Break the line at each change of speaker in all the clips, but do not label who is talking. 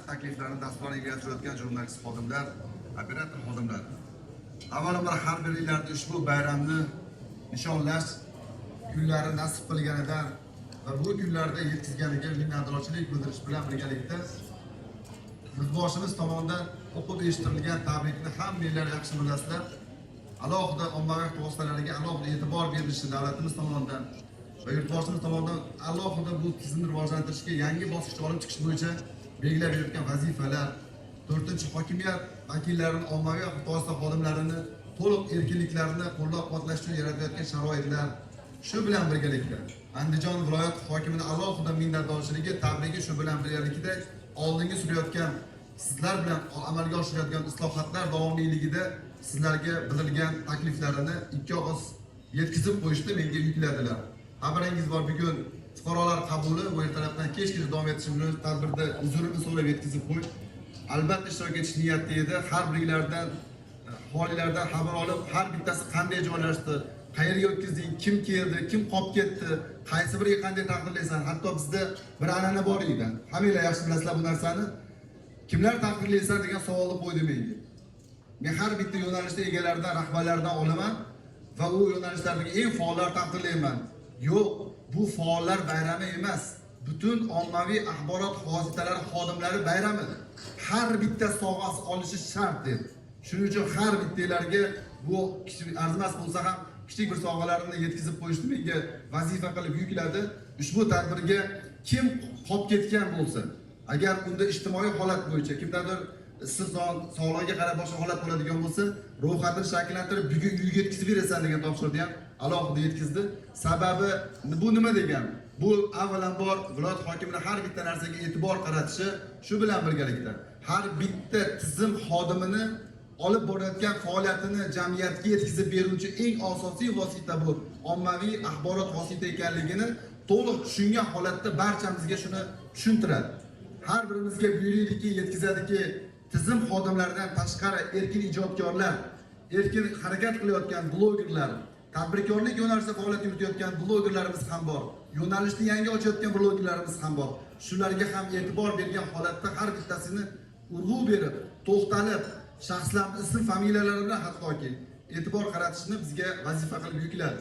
Takliflarni dasturxon egallab jurnalist xodimlar, operator xodimlar. Avvalambor har biringlarni ushbu bayramni nishonlash kunlari nasib qilganidan va bu kunlarda yetkazganiga minnatdorchilik bildirish bilan birgalikda yurtboshimiz tomonidan o'qib eshittirilgan tabrikni hammanglar yaxshi bilasizlar. Alohida ommaviy vositalariga alohida e'tibor berilishi davlatimiz tomonidan va yurtboshimiz tomonidan alohida bu tizimni rivojlantirishga yangi bosqichga olib chiqish bo'yicha belgilab berayotgan vazifalar, to'rtinchi hokimiyat vakillarini, ommaviy vosita xodimlarini to'liq erkinliklarini qo'llab-quvvatlash uchun yaratilayotgan sharoitlar, shu bilan birgalikda Andijon viloyat hokimini alohida minnatdorchiligi, tabrigi, shu bilan birgalikda oldinga surayotgan, sizlar bilan amalga oshirayotgan islohotlar davomiyligida sizlarga bildirgan takliflarini ikki og'iz yetkazib qo'yishni menga yukladilar. Xabaringiz bor, bugun fuqarolar qabuli bu ertalabdan kechgacha davom etishi bilan tadbirda uzrini so'rab yetkazib qo'y. Albatta ishtirok etish niyatida edi. Har biringlardan holinglardan xabar olib, har bittasi qanday joylashdi, qayerga o'tkazding, kim keldi, kim qolib ketdi, qaysi biriga qanday taqdirlaysan. Hatto bizda bir an'ana bor edi. Hammanglar yaxshi bilasizlar bu narsani. Kimlar taqdirlaysan degan savolni qo'ydi menga. Men har bitta yo'nalishda egalaridan, rahbarlaridan olaman va u yo'nalishlardagi eng faollar taqdirlayman. Yo'q, bu faollar bayrami emas. Butun ommaviy axborot vositalari xodimlari bayrami. Har bitta sovg'asi olishi shart deb. Shuning uchun har bittalarga bu kichik arzimas bo'lsa ham kichik bir sovg'alarini yetkazib qo'yishni menga vazifa qilib yukladi. Ushbu tadbirga kim qolib ketgan bo'lsa, agar unda ijtimoiy holat bo'yicha kimdadir issiq, sog'lig'iga qarab boshqa holat bo'ladigan bo'lsa, ro'yxatini shakllantirib, bugun uyga yetkazib berasan degan topshiriqni ham alohida yetkazdi. Sababi bu nima degan? Bu avvalambor viloyat hokimini har bitta narsaga e'tibor qaratishi, shu bilan birgalikda har bitta tizim xodimini olib borayotgan faoliyatini jamiyatga yetkazib beruvchi eng asosiy vosita bu ommaviy axborot vosita ekanligini to'liq tushungan holatda barchamizga shuni tushuntiradi. Har birimizga buyruqdiki, yetkazadiki, tizim xodimlaridan tashqari erkin ijodkorlar, erkin harakat qilayotgan blogerlar, tadbirkorlik yo'nalishida faoliyat yuritayotgan blogerlarimiz ham bor, yo'nalishni yangi ochayotgan blogerlarimiz ham bor. Shularga ham e'tibor bergan holatda har bittasini urg'u berib, to'xtalib, shaxslarni ism familiyalari bilan hattoki e'tibor qaratishni bizga vazifa qilib yukladi.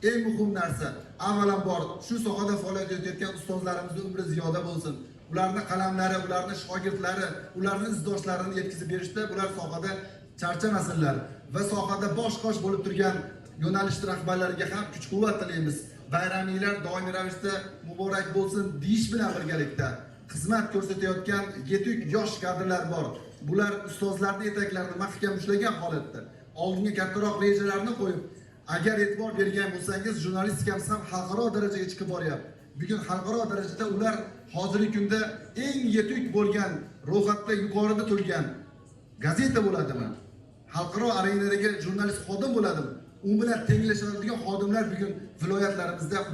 Eng muhim narsa, avvalambor shu sohada faoliyat yuritayotgan ustozlarimizni umri ziyoda bo'lsin. Ularni qalamlari, ularni shogirdlari, ularni izdoshlarini yetkazib berishda bular sohada charchamasinlar va sohada bosh qosh bo'lib turgan yo'nalish rahbarlariga ham kuch quvvat tilaymiz. Bayraminglar doimiy ravishda muborak bo'lsin deyish bilan birgalikda xizmat ko'rsatayotgan yetuk yosh kadrlar bor. Bular ustozlarni etaklarini mahkam ushlagan holatda oldinga kattaroq rejalarni qo'yib, agar e'tibor bergan bo'lsangiz, jurnalistikamiz ham xalqaro darajaga chiqib boryapti. Bugun xalqaro darajada ular hozirgi kunda eng yetuk bo'lgan, ro'yxatda yuqorida turgan gazeta bo'ladimi? Xalqaro arenadagi jurnalist xodim bo'ladimi? U bilan tenglashadigan xodimlar bugun viloyatlarimizda, hudud